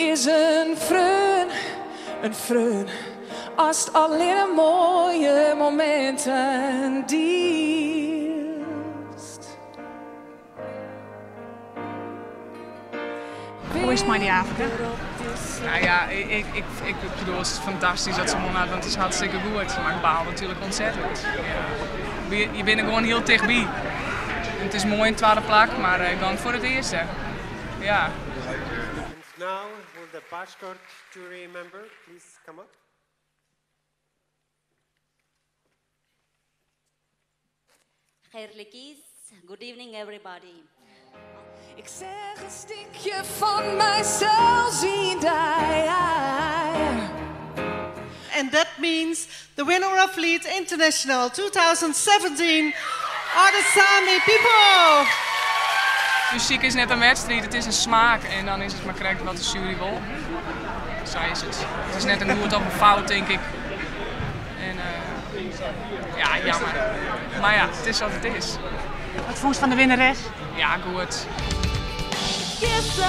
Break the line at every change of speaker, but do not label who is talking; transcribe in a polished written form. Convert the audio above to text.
Is in freon in freon ast allinne moaie mominten dielst?
Hoe is it mei dy Afrika?
Nou ja, ik, ik, ik bedoel, het is fantastysk dat se wûn hat, want it is hartstikke goed. Mar ik baal natuerlik ontzettend. Ja. Je binne der gewoan hiel tichtby. It is moai in twadde plak, mar ik gean foar it earste. Ja.
And now, will the Bashkort jury member please come up?
Xayrli Good evening everybody.
Ik seach in stikje fan mysels yn dy.
And that means the winner of Liet International 2017 are the Sami people.
Muzyk is net in wedstriid, it is in smaak en dan is it mar krekt wat de sjuery wol. Sa is it. It is net in goed of in fout, tink ik. En ja, jammer. Mar ja, it is sa't it is.
Wat fûnst fan de winneres?
Ja, goed.
Kiss.